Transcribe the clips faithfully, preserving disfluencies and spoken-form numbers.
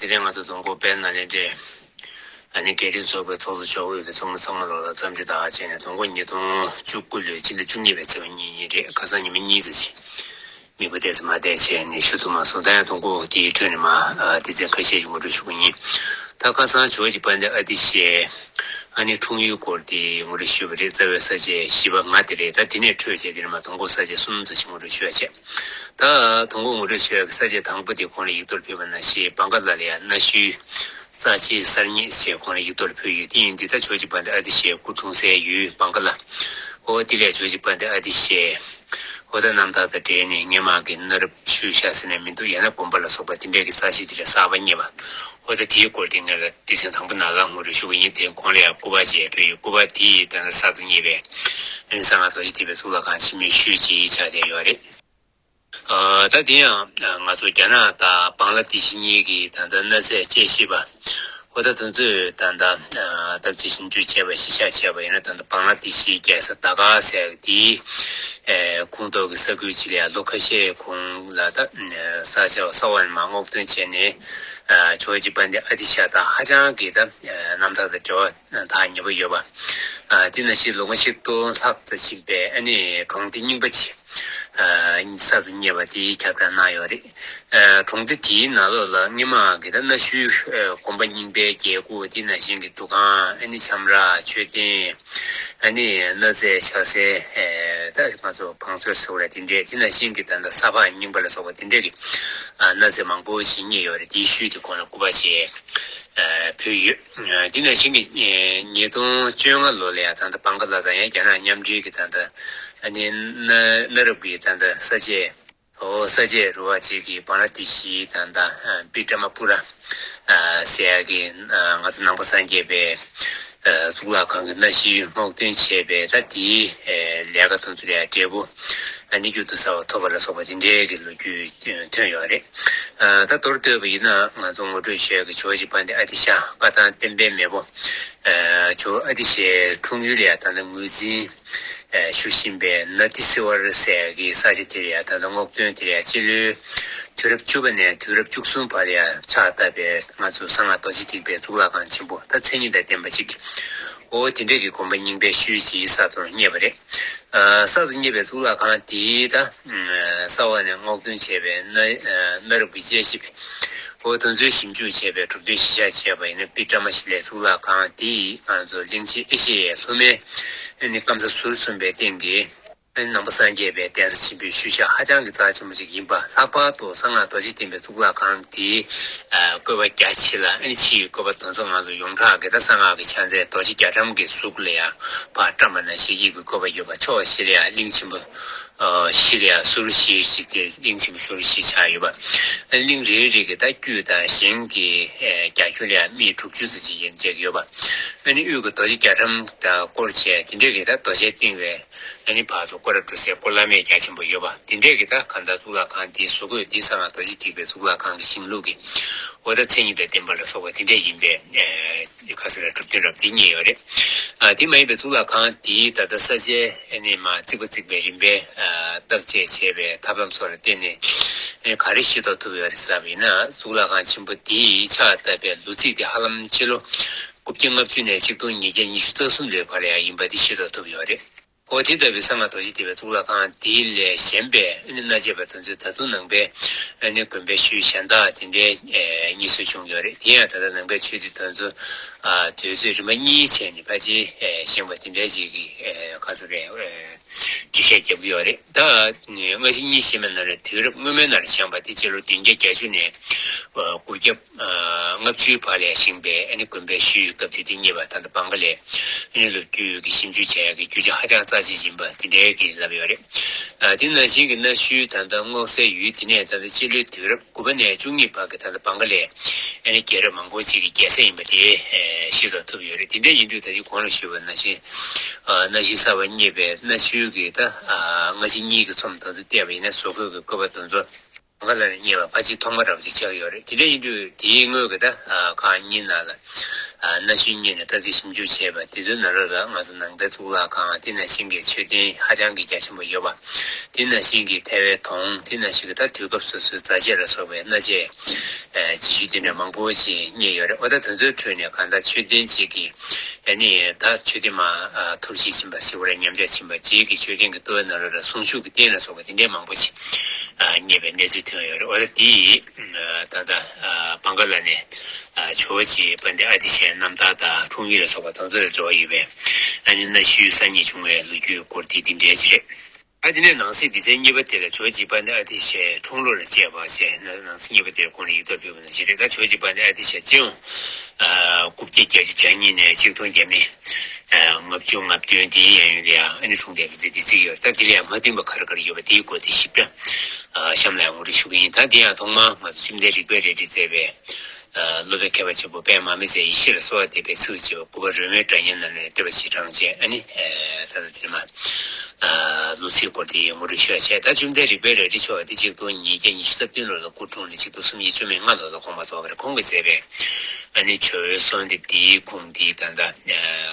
དེ་ང་ཚོ་དང་པོ་དཔལ་ནཱ་ལེནྡྲའི་ཨ་ནི་རྒྱལ་རིགས་ཚོགས་པའི་ཚོགས་གཙོ་མཆོག་དབུས་ཀྱི་ཚོགས་མི་ཚང་མ་ལོག་ལ་འཚམས་འདྲི་དང་བཅས་ནས། དང་པོ་ཉིས་སྟོང་བཅུ་དགུ་ལོའི་ཕྱི་ཟླ་བཅུ་གཉིས་པའི་ཚེས་པ་གཉིས་ཉིན་རེད། ཁ་སང་ཉི་མ་གཉིས་ཙམ་ཅིག་མེས་པོ་ཏོག་ཙམ་མ་བསྡད་བྱས་ནས་ཞུ་ཐུབ་མ་སོང་། ད་ཡང་དང་པོ་དེའི་ཁྲོད་ནས་མ་ཨ་སྡེ་ཚན་ཁ་ཤས་ཤིག་ངོ་སྤྲོད་ཞུ་གི་ཡིན། ད་ཁ་སང་ཇོ་བོ་རྗེ་དཔལ་ལྡན་ཨ་ཏི་ཤའི་ཨ་ནི་འཁྲུངས་ཡུལ་སྐོར་དེ་ངོ་སྤྲོད་ཞུས་པ་རེད། རྩ་བའི་ས་ཆ་བཞི་པ་ལྔ་དེ་རེད། ད་དེ་ནས་འཕྲོས་བྱས་དེ་ནས་མ་དང་པོ་ས་ཆ་གསུམ་ཙམ་ཞིག་ངོ་སྤྲོད་ཞུ་ཡ་བྱས། ད་དང་པོ་ངོ་སྤྲོད་ཞུ་ཡ་གི་ས་ཆ་དང་པོ་དེ་གོང་ལ་ཡིག་ཐོག་ལ་ཕུལ་བ་ནང་བཞིན་བང་ཁ་ལ་ལ་ཡ་གནའ་ཤུལ་རྩ་ཆེའི་གསར་རྙེད་ཅེས་གོང་ལ་ཡིག་ཐོག་ལ་ཕུལ་ཡོད། དེ་ཡིན་དུས་ད་ཇོ་བོ་རྗེ་དཔལ་ལྡན་ཨ་ཏི་ཤའི་སྐུ་འཁྲུངས་སའི་ཡུལ་བང་ཁ་ལ། ཨོ་དེ་ལས་ཇོ་བོ་རྗེ་དཔལ་ལྡན་ཨ་ཏི་ཤའི་ཨོ་ད་རྣམ་ཐར་དང་འབྲེལ་ནས་སྔོན་མ་གི་གནའ་རབས་ཤུལ་བཞག་ཟེར་ན་མི་འདུག་ཡང་ན་དགོན་པ་ལ་སོགས་པ་དེ་འདྲས་ཀྱི་རྩ་ཆེ་དེ་འདྲས་གསར་པ་རྙེད་པ། ཨོ་ད་དེའི་སྐོར་དེ་ངས་ལ་སྡེ་ཚན་དང་པོ་ནང་ལ་ངོ་སྤྲོད་ཞུ་གི་ཡིན། དེ་གོང་ལ་ཡང་སྐུ་པར་བཅས་ཕུལ་ཡོད། སྐུ་པར་དེ་ཡི་ད་ལྟ་གསར་དུ་རྙེད་པའི་ཨ་ནི་གསང་སྔགས་རྡོ་རྗེ་ཐེག་པའི་གཙུག་ལག་ཁང་ཆེན་མོའི་ཤུལ་གཅིག་ཆགས་བསྡད་ཡོད་རེད། ཨ་ད་དེ་ཡང་ང་ཚོ་རྒྱ་ནག་དང་བང་ལ་དེ་ཤི་གཉིས་ཀྱི་ད་ལྟ་གནའ་རྫས་དཔྱད་ཞིབ་པ། ཨོ་ད་དེ་ཚོས་ད་ལྟ་ཨ་བརྟག་དཔྱད་ཞིབ་འཇུག་བྱས་པ་གཞིར་བཞག་བྱས་པ་ཡིན་ན། ད་ལྟ་བང་ལ་དེ་ཤི་རྒྱལ་ས་ད་ག་ཟེར་དེའི་ཨེ་ཁོངས་གཏོགས་ཀྱི་ས་ཁུལ་གཅིག་ལ་ཡང་ལོ་ཁ་ཤས་གོང་ལ་ད་ས་ཆ་ས་འོག་ནས་མར་སྔོག་འདོན་བྱས་ནས་ཨ་ཇོ་བོ་རྗེ་དཔལ་ལྡན་ཨ་ཏི་ཤ་དང་ཧ་ཅང་གི་ད་རྣམ་ཐར་དང་འབྲེལ་བ་ཐག་ཉེ་པོ་ཡོད་པ། ཨ་དེ་ནང་བཞིན་ལོ་ངོ་ཆིག་སྟོང་ལྷག་ཙམ་ཕྱིན་པའི་ཨ་ནི་གྲོང་སྡེ་རྙིང་པ་ཅིག་ཨ་གསར་དུ་རྙེད་པ་དེ་ཁྱབ་བསྒྲགས་གནང་ཡོད་རེད། ཨ་གྲོང་སྡེ་དེའི་ནང་ལོགས་ལ་སྔོན་མ་གི་ད་གནའ་ཤུལ་ཨ་དགོན་པ་རྙིང་པའི་རྒྱལ་སྒོ། དེ་ནང་བཞིན་གྱི་འདུ་ཁང་། ཨ་ནི་ཁྱམས་ར། མཆོད་རྟེན། ཨ་ནི་གནའ་རྫས་བཞག་སའི་ཨ་ད་ང་ཚོ་བང་མཛོད་ཟེར་བ་རེད། དེ་འདྲས། དེ་ནང་བཞིན་གྱི་ད་ལྟ་ས་ཕག་རྙིང་པ་ལ་སོགས་པ་དེ་འདྲས་ཀྱི་ཨ་གནའ་རྫས་མང་པོ་ཞིག་རྙེད་ཡོད་རེད། དེའི་ཤུལ་དེ་གོང་ལ་སྐུ་པར་བཅས་ཨ་ཕུལ་ཡོད། འདི་ནང་བཞིན་གྱི་ཉིས་སྟོང་བཅོ་ལྔ་ལོ་ལ་ཡང་ད་ལྟ་བང་ཁ་ལ་དང་ཡང་རྒྱ་ནག་མཉམ་འབྲེལ་གྱི་ད་ལྟ་ཨ་ནི་གནའ་གནའ་རབས་ཀྱི་ད་ལྟ་ས་དཔྱད། ཨོ་ས་དཔྱད་རུ་བ་ཅིག་གི་བང་ལ་དེ་ཤི་ད་ལྟ་པི་ཏྲ་མ་པུ་ར་ཟེར་ཡག་གི་ང་ཚོ་ནང་པ་སངས་རྒྱས་པའི་གཙུག་ལག་ཁང་གི་གནའ་ཤུལ་སྔོག་འདོན་བྱས་པའི་ད་དེའི་ལས་ཀ་དེ་ཚོ་ལ་ཡང་འབྲས་བུ་ཨ་ནི་མྱུར་དུ་གསལ་བ་ཐོབ་པ་ལ་སོགས་པ་དེ་འདྲའི་གི་ལོ་རྒྱུས་ཐོན་ཡོད་རེད། ད་མདོར་བསྡུས་པ་ཡིན་ན་ང་ཚོ་ངོ་སྤྲོད་ཞུ་ཡག་གི་ཇོ་བོ་རྗེ་དཔལ་ལྡན་ཨ་ཏི་ཤ་བཀའ་ཐང་བསྟན་པའི་མེས་པོ། ཇོ་བོ་ཨ་ཏི་ཤའི་འཁྲུངས་ཡུལ་ལ་ཡང་ད་ལྟ་ངོས་འཛིན་ཞུ་བཞིན་པའི་ནཱ་ཏི་སི་ཝར་ཟེར་ཡག་གི་ས་ཆ་དེ་ལ་ཡང་ད་ལྟ་སྔོག་འདོན་དེ་ལ་ཡང་སྤྱི་ལོའི་དུས་རབས་བཅུ་པ་ནས་དུས་རབས་བཅུ་གསུམ་བར་ལ་ཡང་ཕྱག་བཏབ་པའི་ང་ཚོ་གསང་སྔགས་རྡོ་རྗེ་ཐེག་པའི་གཙུག་ལག་ཁང་ཆེན་པོ་ད་མཚན་ཉིད་དང་ལྡན་པ་ཅིག་ཨོ་དེ་འདྲས་ཀྱི་དགོན་པ་རྙིང་པའི་ཤུལ་ཅིག་གསར་དུ་རྙེད་པ་རེད། གསར་དུ་རྙེད་པའི་གཙུག་ལག་ཁང་དེའི་ད་ས་འོག་ནས་སྔོག་འདོན་བྱས་པའི་གནའ་གནའ་རབས་ཀྱི་དཔྱད་ཞིབ། ཨོ་དེ་ཚོའི་ཞིབ་འཇུག་བྱས་པའི་གྲུབ་དོན་གཞིར་བཞག་བྱས་པ་ཡིན་ན། པི་ཏྲ་མ་ཤི་ལའི་གཙུག་ལག་ཁང་དེ་ཡིས་ང་ཚོ་གླིང་ཆེན་ཨེ་ཤེ་ཡའི་ལྷོ་མའི་ཨ་ནི་སྐམ་ས་ཟུར་གསུམ་པའི་སྟེང་གི་ཨ་ནི་ནང་པ་སངས་རྒྱས་པའི་གདན་ས་ཆེན་པོའི་ཤུལ་བཞག་ཧ་ཅང་གི་རྩ་ཆེན་པོ་ཅིག་ཡིན་པ། ལྷག་པར་དུ་གསང་སྔགས་རྡོ་རྗེ་ཐེག་པའི་གཙུག་ལག་ཁང་དེའི་བཀོད་པ་རྒྱ་ཆེ་ལ། ཨ་ནི་ཕྱིའི་བཀོད་པ་དེ་ཚོ་ང་ཚོ་ཡོངས་གྲགས་ཀྱི་ད་གསང་སྔགས་ཀྱི་ཕྱག་མཛོད་རྡོ་རྗེ་རྒྱ་གྲམ་གྱི་གཟུགས་ལ་ཡང་ཕར་བཀྲམ་པ་ནང་བཞིན་དབྱིབས་ཀྱི་བཀོད་པ་ཡོད་པ། ཕྱོགས་བཞི་ལ་ཡང་གླིང་ཆེན་པོ་བཞི་ལ་ཡང་ཟུར་བཞི་ཞིག་སྟེ། གླིང་ཆེན་པོ་ཟུར་བཞི་ཆགས་ཡོད་པ། གླིང་རེ་རེ་གི་ད་དཀྱིལ་དང་ཞེང་གི་རྒྱ་ཁྱོན་ལ་ཡང་སྨི་དྲུག་ཅུ་ཙམ་ཅིག་ཡན་ཆད་ཡོད་པ། ཨ་ནི་དབུས་ཀྱི་རྡོ་རྗེ་རྒྱ་གྲམ་དང་སྐོར་བྱས་དེ་འདྲས་ཀྱི་ད་རྡོ་རྗེ་བཏིང་བའི་ཨ་ནི་བར་དུ་སྐོར་ར་འགྲོ་སའི་སྐོར་ལམ་ཡང་རྒྱ་ཆེན་པོ་ཡོད་པ། དེ་འདྲས་ཀྱི་ད་གང་ལྟར་གཙུག་ལག་ཁང་འདིའི་བཟོ་བཀོད་འདི་གསང་སྔགས་རྡོ་རྗེ་ཐེག་པའི་གཙུག་ལག་ཁང་གི་ཞིང་ལུགས་ཀྱི་ཨོ་ད་མཚན་ཉིད་དང་ལྡན་པ་ལ་སོགས་པ་དེ་འདྲས་ཡིན་པས། ཁ་སང་ལ་གྲུབ་དོན་རབ་དེ་རྙེད་ཡོད་རེད། ཨ་དེ་མ་ཡིན་པའི་གཙུག་ལག་ཁང་དེའི་ད་ལྟ་ས་ཆའི་ཨ་ནི་མ་རྩིག་པ་རྩིག་པའི་རིམ་པས་ཨ་བརྟག་དཔྱད་བྱས་པའི་ཐབས་ལམ་སོགས་ལ་བརྟེན་ནས་ཨ་ག་རེ་ཤེས་རྟོགས་ཐུབ་ཡོད་རེད་ཟེར་བ་ཡིན་ན། གཙུག་ལག་ཁང་ཆེན་པོ་དེའི་ཕྱག་བཏབ་པའི་ལོ་ཚིགས་དེ་ཧ་ལམ་ཕྱི་ལོ་དགུ་བརྒྱ་ལྔ་བཅུ་ནས་ཆིག་སྟོང་ཉིས་བརྒྱ་ཉི་ཤུ་རྩ་གསུམ་ལོའི་བར་ལ་ཡང་ཡིན་པ་དེ་ཤེས་རྟོགས་ཐུབ་ཡོད་རེད། ཨོ་དེ་ལྟ་བུའི་གསང་སྔགས་རྡོ་རྗེ་ཐེག་པའི་གཙུག་ལག་ཁང་དེ་ལས་གཞན་པའི་ཨ་ནི་གནའ་དཔྱད་པ་དེ་ཚོས་ད་དུང་ནང་པའི་ཨ་ནི་དགོན་པའི་ཤུལ་གཞན་དག་དེ་འདྲའི་ཨེ་རྙེད་སྲོལ་བྱུང་ཡོད་རེད། དེ་ཡང་ད་ལྟ་ནང་པའི་ཆོས་སྡེ་དེ་ཚོ་ཨ་དུས་ཚོད་རིམ་པ་གཉིས་བྱས་ནས་ཕལ་ཆེར་ཨེ་བཞེངས་པ་དེ་འདྲའི་ཅིག་གི་ཨེ་ག་ཚོད་རེད། ཨེ་འགྲེལ་བཤད་རྒྱབ་ཀྱི་ཡོད་རེད། ད་སྔ་ཕྱི་གཉིས་བཤད་མ་ནོར་རེད། དུས་རབས་སྔོན་མའི་ནང་ལ་བཞེངས་པ་དེ་སྤྱི་ལོ་བདུན་བརྒྱ་བརྒྱད་ཅུ་ནས་དགུ་བརྒྱ་ལྔ་བཅུའི་བར་ལ་བཞེངས་པའི་ཨ་ནི་དགོན་པའི་ཤུལ་སྐབས་དེ་དེ་རྙེད་པ། ད་ལྟ་བང་ཁ་ལས་ཨ་ནི་ལོ་རྒྱུས་ཀྱི་ཞིབ་འཇུག་བྱ་ཡག་གི་རྒྱུ་ཆ་ཧ་ཅང་རྩ་ཆེ་ཡིན་པ་དེ་འདྲའི་གི་ལབ་ཡོད་རེད། ཨ་དེ་ནང་བཞིན་གྱི་གནའ་ཤུལ་ད་ལྟ་སྔོག་སའི་ཡུལ་དེ་ནས་ད་ལྟ་སྤྱི་ལོའི་དུས་རབས་དགུ་པ་ནས་བཅུ་གཉིས་བར་གྱི་ད་ལྟ་བང་ཁ་ལས་ཨ་ནི་རྒྱལ་རབས་མང་པོ་ཅིག་གི་རྒྱལ་ས་ཡིན་པ་དེ་ཤེས་རྟོགས་ཐུབ་ཡོད་རེད། དེ་འདྲ་ཡིན་དུས་ད་ཅི་གོང་ལ་ཞུས་པ་ནང་བཞིན་གནའ་ཤུལ་གསར་པ་རྙེད་པའི་གནའ་ཤུལ་གྱི་ད་སྔ་ཕྱི་གཉིས་ཀྱི་ཚོམས་ད་ཚོ་བལྟས་པ་ཡིན་ན་བཟོ་བཀོད་ཀྱི་བཀོད་པ་ད་ཚོ། གང་ག་ལ་ནས་རྙེད་པ་ཕལ་ཆེར་ཐོག་མ་འདྲ་པོ་ཅིག་ཆགས་ཡོད་རེད། དེ་འདྲ་ཡིན་དུས་དེའི་སྔོན་གྱི་ད་ཁག་གཉིས་ནང་ལ་ གནའ་ཤུལ་གཉེར་ནས་ལྟ་ཞིབ་ཞིབ་འཇུག་བྱས་པ་དེ་ཚོའི་ནང་ལོགས་ལ་ང་ཚོ་ནང་པའི་གཙུག་ལག་ཁང་དེ་ནང་བཞིན་གྱི་མཆོད་རྟེན་ཧ་ཅང་གི་རྒྱ་ཆེན་པོ་ཡོད་པ། དེ་ནང་བཞིན་གྱི་ཐལ་བའི་དོང་དེ་ནང་བཞིན་གྱི་ད་དུས་སྐབས་སོ་སོའི་རྫ་ཆས་ལ་སོགས་པའི་སྣ་ཆས་ཨ་ཅི་ཞིག་དེ་འདྲ་མང་པོ་ཞིག་རྙེད་ཡོད་རེད། འོ་ད་དེ་ཚོའི་ཁྲོད་ནས་གང་ལྟར་མཆོད་རྟེན་གཅིག་གི་ཨ་ནི་ད་མཆོད་རྟེན་མ་ཨ་ཐུར་ཞིག་ཕྱིན་པ་ཞིག་བར་ཉམས་ཆག་ཕྱིན་པ་རྗེས་ཀྱི་མཆོད་རྟེན་གྱི་ལྟོ་བའི་ནང་ལོགས་ལ་གསུང་ཆོས་ཀྱི་རྟེན་ལ་སོགས་པ་དེ་འདྲའི་མང་པོ་ཞིག་ཨ་རྙེད་པའི་གནས་ཚུལ་ཐོན་ཡོད་རེད། འོ་ད་དེ་ཡིས་ད་ལྟ་ཨ་བང་ག་ལ་ནས་ཨ་ཇོ་བོ་རྗེ་དཔལ་ལྡན་ཨ་ཏི་ཤའི་རྣམ་ཐར་དང་འཁྲུངས་ཡུལ་ལ་སོགས་པ་དེ་ཚོ་ལ་འབྲེལ་བ་ཡོད་པའི་ཨ་ནི་གནའ་ཤུལ་གསར་རྙེད་བྱུང་བའི་ལོ་རྒྱུས་སྐོར་དེ་དེ་འདྲའི་ཅིག་རེད། ཨ་དེ་ནས་ནང་གསེས་སྡེ་ཚན་གཉིས་པ་དེ་ལ་ཇོ་བོ་རྗེ་དཔལ་ལྡན་ཨ་ཏི་ཤའི་འཁྲུངས་ལོ་ལ་དཔྱད་པ་ཞེས་ནང་གསེས་གཉིས་པ་དེ་ལ་ཁོང་ལ་ཡིག་ཐོག་ཕུལ་བ་ནང་བཞིན་རེད། ད་ཇོ་བོ་རྗེ་དཔལ་ལྡན་ཨ་ཏི་ཤ་སྤྱི་ཡོངས་ཨ་དགུ་བརྒྱ་བརྒྱད་ཅུ་གྱ་གཉིས་ནས་ཆིག་སྟོང་བརྒྱ་མེད་ཨ་ལྔ་བཅུ་ང་བདུན་དེའི་གཡས་གཡོན་ལ་ཡང་ཨ་ནི་འཁྲུངས་བསྡད་པ་ཚོས་འདི་བརྩིས་ཡོད་རེད། ད་དེ་ལ་ཡང་མ་མཐུན་པ་ག་རེ་ག་རེ་ཡོད་པ་དེའི་སྐོར་དེ་ཞིབ་ཕྲ་ཨ་གཤམ་ལ་ཡང་ངོ་སྤྲོད་ཞུ་གི་ཡིན། ད་དེ་ཡང་ཐོག་མར་ང་ཚོ་བཅོམ་ལྡན་རིག་པའི་རལ་གྲིས་མཛད་པའི་ཨ་སློབ་དཔོན་མཁས་པ་ཆེན་པོ་དཔལ་མར་མེ་མཛད་ཡེ་ཤེས་ལ་གསོལ་བ་འདེབས་པའི་ཚིགས་བཅད་པ་དགུ་པ་རོལ་མོའི་སྒྲ་སྙན་ནང་ནས་བསྟོད་པ་ཞིག་དྲངས་བྱས་ཨ་ནི་ཨ་ད་ལྟ་དེ་མ་ཨ་ལོ་ཚིགས་སྐོར་དེ་ངོ་སྤྲོད་ཞུ་ཡ་བྱས། ད་བཅོམ་ལྡན་རིག་པའི་རལ་གྲི་མཆོག་དེ་ཆིག་སྟོང་ཉིས་བརྒྱ་ཉི་ཤུ་རྩ་བདུན་ལོ་ལ་སྐུ་འཁྲུངས་ནས་ཆིག་སྟོང་སུམ་བརྒྱ་བཅུ་མེད་ལྔ་ལོ་ལ་དགོངས་པ་རྫོགས་པ་རེད། ཁོང་གིས་མཛད་པའི་ཨ་ནི་ཇོ་བོའི་གསོལ་འདེབས་འདིའི་ཁུངས་འདི་ད་ལྟ་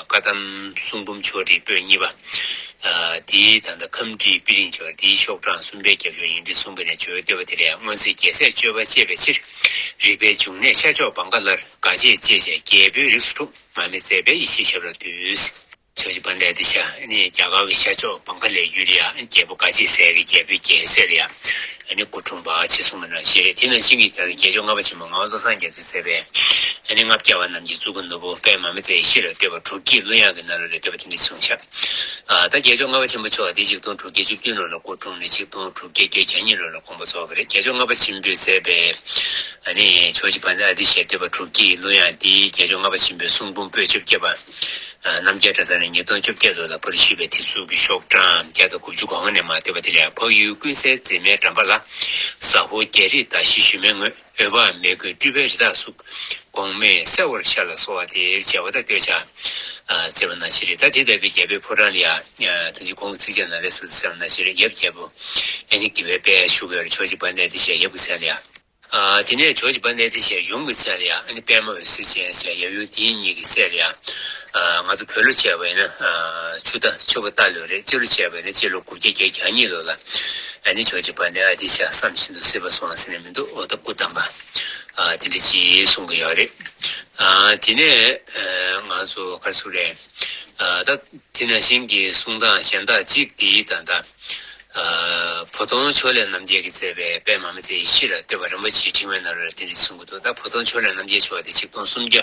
བཀའ་གདམས་གསུང་འབུམ་ཆོག་ཁྲིགས་པོད་གཉིས་པ། དེའི་ད་ལྟ་ཁམས་ཁྲིད་པི་རིང་བྱ་བ་དེའི་ཤོག་གྲངས་གསུམ་པའི་རྒྱབ་ཤོག་ཡིག་འབྲུ་གསུམ་པ་ནས་ཇོ་བོའི་བསྟོད་པ་དེ་ལས། སྔོན་ཚེ་རྒྱལ་སྲས་སྤྱོད་པ་གཅེས་པའི་ཕྱིར། རིག་པའི་འབྱུང་གནས་ཤར་ཕྱོགས་བང་ག་ལར། དགའ་བྱེད་ཅེས་བྱ་རྒྱལ་པོའི་རིགས་སུ་འཁྲུངས། མར་མེ་མཛད་པས་ཡེ་ཤེས་ཞབས་ལ་འདུད། ཇོ་བོ་རྗེ་དཔལ་ལྡན་ཨ་ཏི་ཤ་ནི་རྒྱ་གར་གྱི་ཤར་ཕྱོགས་བང་ག་ལའི་ཡུལ་ལ་ཡང་རྒྱལ་པོ་དགའ་བྱེད་ཟེར་བའི་རྒྱལ་པོའི་རྒྱལ་སྲས་ལ་ཡང་ཨ་ནི་སྐུ་འཁྲུངས་པ་ཅེས་གསུངས་པ་ནང་བཞིན་རེད། དེ་ནང་བཞིན་གྱི་ད་རྒྱལ་མཆོག་ལྔ་པ་ཆེན་པོ་ངག་དབང་བློ་བཟང་རྒྱ་མཚོས་མཛད་པའི་ཨ་ནི་ལྔ་བརྒྱ་པ་རྣམས་ཀྱི་གཙུག་གི་ནོར་བུ་དཔལ་མར་མེ་མཛད་ཡེ་ཤེས་ལ་བསྟོད་པ་དྲུག་བརྒྱའི་གླུ་དབྱངས་ཀྱི་ནང་ལོགས་ལ་བསྟོད་པ་དེ་འདྲ་གསུངས་ཤག་ཨ་ད་རྒྱལ་མཆོག་ལྔ་པ་ཆེན་པོ་མཆོག་དེ་ཆིག་སྟོང་དྲུག་བརྒྱ་བཅུ་བདུན་ལོ་ལ་སྐུ་འཁྲུངས་ནས་ཆིག་སྟོང་དྲུག་བརྒྱ་བརྒྱད་ཅུ་གྱ་གཉིས་ལོ་ལ་དགོངས་པ་རྫོགས་པ་རེད། རྒྱལ་མཆོག་ལྔ་པ་ཆེན་པོས་མཛད་པའི་ཨ་ནི་ཇོ་བོ་རྗེ་དཔལ་ལྡན་ཨ་ཏི་ཤའི་བསྟོད་པ་དྲུག་བརྒྱའི་གླུ་དབྱངས་དེ་རྒྱལ་མཆོག་ལྔ་པ་ཆེན་པོའི་གསུང་འབུམ་པོད་བཅོ་བརྒྱད་པ། རྣམ་རྒྱལ་གྲྭ་ཚང་ནས་ཉིས་སྟོང་བཅོ་བརྒྱད་ལོ་ལ་པར་ཞུས་པའི་དེབ་གཟུགས་ཀྱི་ཤོག་གྲངས་བརྒྱ་དང་དགུ་བཅུ་གོ་ལྔ་ནས་མར་བསྟོད་པ་དེ་ལས། འཕགས་ཡུལ་ཀུན་གསལ་མཛེས་མའི་འགྲམ་པ་ལ། ཟ་ཧོར་རྒྱལ་རིགས་མདའ་བཞི་ཞུན་མའི་ངོས། འོད་དཔག་མེད་ཀྱི་སྤྲུལ་པའི་རི་དྭགས་གཟུགས། གོང་མས་གསལ་བར་ཤར་ལ་གསོལ་བ་འདེབས་བྱ་བ་དང་བསྟོད་ཕྱག་མཛད་པ་ནང་བཞིན་རེད། ད་དེ་ལྟ་བུའི་རྒྱལ་པོའི་ཕོ་བྲང་ལ་ཡང་ད་ཅི་གོང་གི་ཚིགས་བཅད་ནང་ལས་སུ་གསལ་བ་ནང་བཞིན་རེད། ཡབ་རྒྱལ་པོ་ཨ་ནི་དགེ་བའི་དཔལ་ཞུ་དགོས་རེད། ཇོ་བོ་རྗེ་དཔལ་ལྡན་ཨ་ཏི་ཤའི་ཡབ་ཀྱི་མཚན་ལ་ཡང་། ཨ་དེ་ནས་ཇོ་བོ་རྗེ་དཔལ་ལྡན་ཨ་ཏི་ཤའི་ཡུམ་གྱི་མཚན་ལ་ཡང་ཨ་ནི་པདྨ་འོད་ཟེར་ཅན་ཟེར་ཡབ་ཡུམ་དེ་གཉིས་ཀྱི་སྲས་ལ་ཡང་ཨ་ང་ཚོ་བོད་ལོ་བྱས་པ་ཡིན་ན་ཨ་ཆུ་རྟ་ཆུ་བོ་རྟ་ལོ་རེད། སྤྱི་ལོ་བྱས་པ་ཡིན་ན་སྤྱི་ལོ་དགུ་བརྒྱ་བརྒྱད་ཅུ་གྱ་གཉིས་ལོ་ལ་ཨ་ནི་ཇོ་བོ་རྗེ་དཔལ་ལྡན་ཨ་ཏི་ཤ་བསམ་བཞིན་དུ་སྲིད་པ་སོང་ཟེར་ནས་མི་འདུག་འོ་ད་སྐུ་བལྟམས་པ་ཨ་དེ་འདྲ་ཅིག་གསུང་གི་ཡོད་རེད། ཨ་དེ་ནས་ཨ་ང་ཚོ་ག་རེ་ཟེར་རེད། ཨ་ད་དེ་ནང་བཞིན་གྱི་གསུང་སྟངས་གཞན་དག་གཅིག་དེ་ད་ལྟ། ཨ་བུ་སྟོན་ཕྱོགས་ལས་རྣམ་རྒྱལ་གྱིས་མཛད་པའི་དཔལ་མར་མེ་མཛད་ཡེ་ཤེས་ལ་བསྟོད་པ་རིན་པོ་ཆེའི་ཕྲེང་བའི་ནང་ལ་དེ་འདྲ་གསུང་གི་འདུག་ད་བུ་སྟོན་ཕྱོགས་ལས་རྣམ་རྒྱལ་མཆོག་དེ་ཆིག་སྟོང་སུམ་བརྒྱ་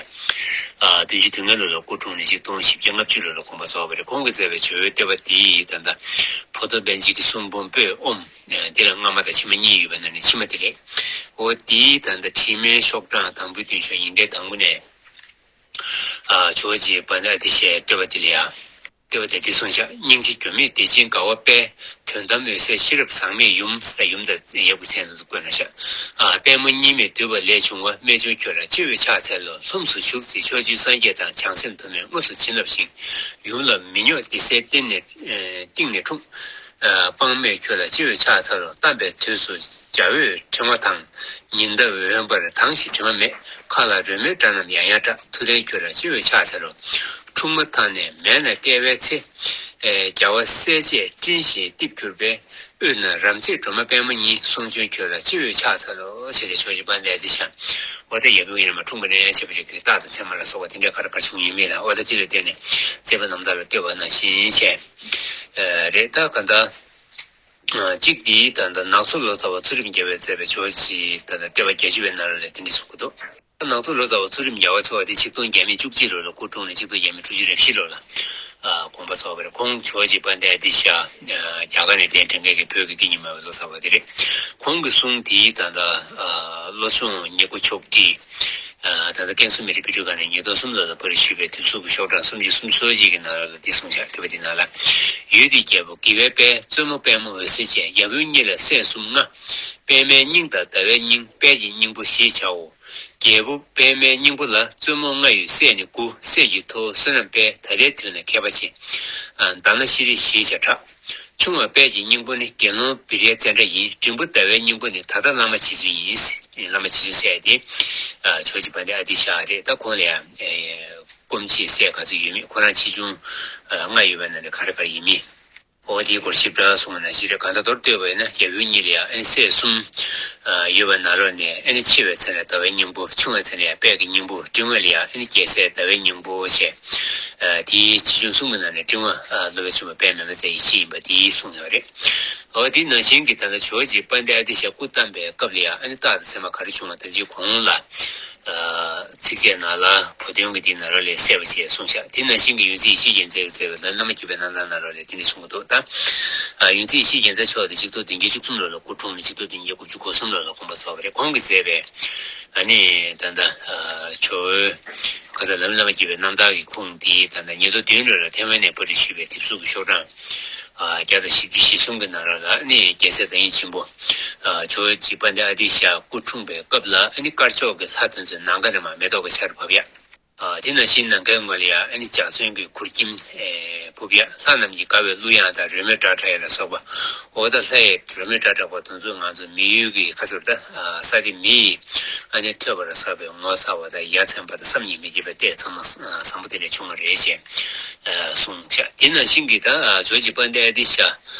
ཨ་བདུན་ཅུ་དོན་ལྔ་ལོ་ལ་སྐུ་འཁྲུངས་ནས་ཆིག་སྟོང་བཞི་བརྒྱ་ལྔ་བཅུ་ལོ་ལ་དགོངས་པ་རྫོགས་པ་རེད། ཁོང་གིས་མཛད་པའི་ཇོ་བོའི་བསྟོད་པ་འདི་ཡི་ད་ལྟ་བུ་སྟོན་པཎ་ཆེན་གྱི་གསུང་འབུམ་པོད་ཨོམ་འདི་ལ་སྔ་མ་དང་ཕྱི་མ་གཉིས་ཡོད་པའི་ནང་ནས་ཕྱི་མ་དེ་རེད། འོ་འདིའི་ད་ལྟ་བྲིས་མའི་ཤོག་གྲངས་དང་པོའི་མདུན་ཤོག་ཡིག་ཕྲེང་དང་པོ་ནས། ཨ་ཇོ་བོ་རྗེ་དཔལ་ལྡན་ཨ་ཏི་ཤའི་བསྟོད་པ་འདི་ལ་ཡང་། བསྟོད་པ་དེ་འདི་གསུངས་ཤག་སྙིང་རྗེ་འགྱུར་མེད་བདེ་ཆེན་དགའ་བ་དཔལ། དོན་དམ་འོད་གསལ་ཤེས་རབ་ཟག་མེད་ཡུམ། ཟེར་ཡུམ་དང་ཡབ་ཀྱི་མཚན་ལ་བཀོད་གནང་ཤག་ཨ་དཔལ་མོ་གཉིས་མེད་འདུས་པ་ལས་བྱུང་བ། རྨད་བྱུང་ཁྱོད་ལ་སྤྱི་བོས་ཕྱག་འཚལ་ལོ། ལྷུམས་སུ་ཞུགས་ཚེ་ཕྱོགས་བཅུའི་སངས་རྒྱས་དང་། བྱང་སེམས་དུ་མས་དངོས་སུ་བྱིན་བརླབས་ཤིང་། ཡུམ་ལ་མི་སྙོགས་བདེ་གསལ་གཏིང་ནས་གཏིང་ནས་འཁྲུངས། ཨ་དཔག་མེད་ཁྱོད་ལ་སྤྱི་བོས་ཕྱག་འཚལ་ལོ། བལྟམས་པའི་དུས་སུ་འཇའ་འོད་ཕྲེང་བ་དང་། ཉི་ཟླ་འོད་འབར་དྭངས་ཤིང་དྲི་མ་མེད། མཁའ་ལ་རོལ་མོའི་སྒྲ་རྣམས་ཡང་ཡང་བསྒྲགས། ཐུབ་བསྟན་ཁྱོད་ལ་སྤྱི་བོས་ཕྱག་འཚལ་ལོ། ཁྲུས་མ་ཐག་ནས་མལ་ན་བསྐྱལ་བའི་ཚེ། ཨེ་རྒྱལ་བ་སྲས་བཅས་སྤྲིན་བཞིན་གཏིབས་གྱུར་པའི། དབུས་ན་རབ་མཛེས་སྒྲོལ་མ་པདྨ་ཉིད། གསུང་བྱོན་ཁྱོད་ལ་སྤྱི་བོས་ཕྱག་འཚལ་ལོ། ཞེས་བྱ་ཇོ་བོ་རྗེ་དཔལ་ལྡན་ཨ་ཏི་ཤ། འོ་ད་ཡབ་ཡུམ་ཡིན་ན་མ་འཁྲུངས་པ་ནས་བྱས་པ་ཞིག་གི་རྟགས་དང་མཚན་མ་ལ་སོགས་པ་དེ་འདྲའི་ག་རེ་ག་རེ་བྱུང་ཡིན་མིན་ལ། འོ་ད་དེ་ལ་བརྟེན་ནས་མཛད་པ་རྣམ་ཐར་ལ་བལྟས་པ་ནང་བཞིན་བྱས། ཨེ་རེད། ད་ག་ད། ཨ་གཅིག་འདི་ད་ལྟ་ནག་ཚོ་ལོ་ཙཱ་བ་ཚུལ་ཁྲིམས་རྒྱལ་བས་མཛད་པའི་ཇོ་བོ་རྗེའི་ད་ལྟ་བསྟོད་པ་བརྒྱད་ཅུ་པའི་ནང་ལ་དེ་འདྲ་གསུང་གི་འདུག་ནག་ཚོ་ལོ་ཙཱ་བ་ཚུལ་ཁྲིམས་རྒྱལ་བ་མཆོག་དེ་ཆིག་སྟོང་བརྒྱ་མེད་བཅུ་གཅིག་ལོ་ལ་སྐུ་འཁྲུངས་ནས་ཆིག་སྟོང་བརྒྱ་མེད་དྲུག་ཅུ་རེ་བཞི་ལོ་ལ་ཨ་དགོངས་པ་རྫོགས་པ་རེད། ཁོང་ཇོ་བོ་རྗེ་དཔལ་ལྡན་ཨ་ཏི་ཤ་ཨ་རྒྱ་གར་ནས་གདན་འདྲེན་མཁན་གྱི་བོད་ཀྱི་སྐད་གཉིས་སྨྲ་བའི་ལོ་ཙཱ་བ་དེ་རེད། ཁོང་གི་གསུང་དེའི་ད་ལྟ་ཨ་བློ་སྦྱོང་ཉེར་དགུ་ཕྱོགས་བསྒྲིགས། ཨ་ད་ལྟ་ཀན་སུའུ་མི་རིགས་དཔེ་སྐྲུན་ཁང་ནས་ཉིས་སྟོང་གསུམ་ལོ་ལ་པར་ཞུས་པའི་དེབ་གཟུགས་ཀྱི་ཤོག་གྲངས་སུམ་ཅུ་སོ་གཅིག་གི་ནང་ལ་འདི་གསུངས་ཤག་བསྟོད་པ་འདི་ནང་ལ། འོད་ཀྱི་རྒྱལ་པོ་དགེ་བའི་དཔལ། བཙུན་མོ་པདྨ་འོད་ཟེར་ཅན། ཡབ་ཡུམ་གཉིས་ལ་སྲས་གསུམ་མངའ། པདྨའི་སྙིང་དང་ཟླ་བའི་སྙིང་། དཔལ་གྱི་སྙིང་པོ་ཞེས་བྱའོ། རྒྱལ་པོ་པདྨའི་སྙིང་པོ་ལ། བཙུན་མོ་ལྔ་ཡོད་སྲས་ནི་དགུ། སྲས་ཀྱི་ཐུ་བོ་བསོད་ནམས་དཔལ། ད་ལྟའི་དུས་ན་མཁས་པ་ཆེ། ཨ་ཟླ་ན་ཤྲཱི་ཞེས་བྱ་གྲགས། ཆུང་བ་དཔལ་གྱི་སྙིང་པོ་ནི། དགེ་སློང་བི་རའི་ཙནྡྲ་ཡིན། འབྲིང་པོ་ཟླ་བའི་སྙིང་པོ་ནི། ད་ལྟ་བླ་མ་བྱེད་ཚུལ་ཡིན། བླ་མ་བྱེད་ཚུལ་ཟེར་ཏེ། ཇོ་བོ་རྗེ་དཔལ་ལྡན་ཨ་ཏི་ཤ་རེད། ད་ཁོང་ལ་ཡང་སྐུ་མཆེད་སྲས་ག་ཚོད་ཡོད་མེད། ཁོ་རང་ཆེ་ཆུང་ལྔ་ཡོད་པ་ནང་ནས་ག་རེ་ག་རེ་ཡིན་མིན། འོ་དེའི་སྐོར་ཞིབ་ཕྲ་གསུངས་པ་ནང་བཞིན་རེད། གང་ལྟར་མདོར་བསྡུས་པ་ཡིན་ན། རྒྱལ་པོའི་གཉིས་ལ་ཡང་ཨ་ནི་སྲས་གསུམ་ཡོད་པ་ནང་ལོགས་ནས། ཨ་ནི་ཆེ་བའི་མཚན་ལ་ཟླ་བའི་སྙིང་པོ། ཆུང་བའི་མཚན་ལ་ཡང་དཔལ་གྱི་སྙིང་པོ། འབྲིང་བ་ལ་ཡང་ཨ་ནི་རྒྱལ་སྲས་ཟླ་བའི་སྙིང་པོ་བྱས། དེའི་ཆེ་ཆུང་གསུམ་གྱི་ནང་ནས་འབྲིང་བ་སློབ་དཔོན་ཆེན་པོ་དཔལ་མེས་མ་ཚེ་ཡེ་ཤེས་ཡིན་པ་དེ་གསུངས་ཡོད་རེད། འོ་དེ་ནང་བཞིན་གྱི་ད་ལྟ་ཇོ་བོ་རྗེ་དཔལ་ལྡན་ཨ་ཏི་ཤ་སྐུ་བལྟམས་པའི་སྐབས་ལ་ཡང་ཨ་ནི་རྟགས་དང་མཚན་མ་ག་རེ་བྱུང་བ། ད་ཅི་གོང་ལ། ཚིགས་བཅད་ནང་ལ་བུ་སྟོན་གྱི་དེ་ནང་ལོགས་ལ་གསལ་བ་བྱས་གསུངས་ཤག་དེ་ནང་བཞིན་གྱི་ཡོངས་འཛིན་ཡེ་ཤེས་རྒྱལ་མཚན་གྱིས་མཛད་པའི་བླ་མ་བརྒྱུད་པའི་རྣམ་ཐར་ནང་ལོགས་ལ་དེ་འདྲ་གསུང་གི་འདུག་ད་ཡོངས་འཛིན་ཡེ་ཤེས་རྒྱལ་མཚན་མཆོག་དེ་ཆིག་སྟོང་བདུན་བརྒྱ་བཅུ་གསུམ་ལོ་ལ་སྐུ་འཁྲུངས་ནས། ཆིག་སྟོང་བདུན་བརྒྱ་དགུ་བཅུ་གོ་གསུམ་ལོ་ལ་དགོངས་པ་རྫོགས་པ་རེད། ཁོང་གིས་མཛད་པའི་ཨ་ནི་ད་ལྟ་ཇོ་བོའི་ཁ་ས་ལམ་བླ་མ་བརྒྱུད་པའི་རྣམ་ཐར་གྱི་ཁུངས་དེ་ད་ལྟ་ཉིས་སྟོང་བདུན་ལོ་ལ་ཐའེ་ཝན་ནས་པར་སྐྲུན་ཞུས་པའི་དེབ་གཟུགས་ཀྱི་ཤོག་གྲངས་བརྒྱ་དང་བཞི་བཅུ་ཞེ་གསུམ་གྱི་ནང་ལོགས་ལ་ཨ་ནི་རྒྱལ་སྲས་ཟླ་སྙིང་ཆེན་པོ། ཇོ་བོ་རྗེ་དཔལ་ལྡན་ཨ་ཏི་ཤ་སྐུ་འཁྲུངས་པའི་སྐབས་ལ་ཨ་ནི་དཀར་ཕྱོགས་ཀྱི་ལྷ་དེ་ཚོའི་ནམ་མཁའ་རེ་མར་མེ་ཏོག་གི་ཆར་བབས་ཡ། དེ་ནང་བཞིན་ནམ་མཁའི་ངོས་ལ་ཡང་ཨ་ནི་འཇའ་ཚོན་གྱི་གུར་གྱིབ་ཕུབ་ཡ། ལྷ་རྣམས་ཀྱི་དགའ་བའི་གླུ་དབྱངས་དང་རོལ་མོའི་སྒྲ་གྲགས་ཡ་ལ་སོགས་པ། འོ་ད་ལྷ་ཡི་རོལ་མོའི་སྒྲ་གྲགས་པ་དེ་ཚོ་ང་ཚོ་མི་ཡུལ་གྱི་ཁ་ཟུར་ད་ས་དེ་མི་ཡིས་ཨ་ནི་ཐོས་པ་ལ་སོགས་པའི་ངོ་མཚར་བ་དང་ཡ་མཚན་པ་དང་བསམ་གྱིས་མི་ཁྱབ་པའི་ལྟས་ཚང་མ་བཟང་པོ་དེ་འདྲ་བྱུང་བ་རེད་ཅེས་གསུངས་བྱ། དེ་ནང་བཞིན་གྱི་ད་ཇོ་བོ་རྗེ་དཔལ་ལྡན་ཨ་ཏི་ཤ།